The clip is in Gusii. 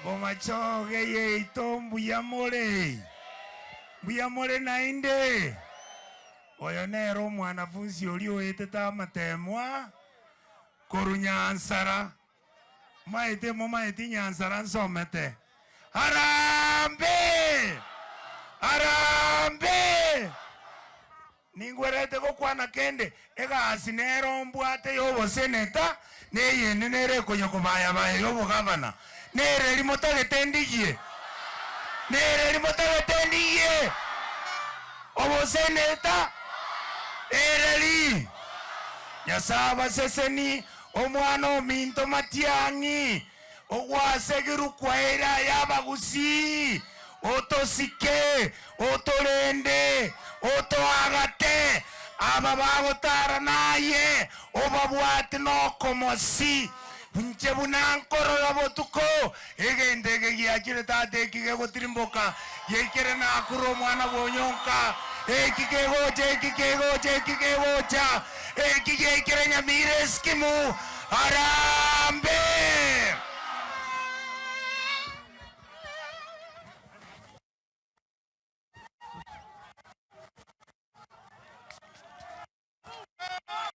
Bomachoge yaito mbuya more? Mbuya more naende? Oyo nere omwanafunsi oria oetete amateemwa korwa Nyansara. Maete momaeti Nyansara nsomete. Harambee! Harambee! Ningwerete gokwana kende, egasi nero mbwate y'oboseneta, na eyende nere ekonya kobaya-baya y'obogavana. Nere eria motagete ndigie? Nere eria motagete ndigie? Oboseneta? Ereri? Nyasae abaseseni, omwana ominto Matiang'i, ogwasegirwe kwaeire aye abagusii, otosike, otorende, otoagate, aba bagotara naye, obabwate nokomosi. Inche buna nkorora botuko, egento eke giachire tata eki gegotirimboka, giaikire nakure omwana bw'onyonka, eki kegocha, eki kegocha, eki kegocha, eki giaikire nyamira esikimu, Harambee!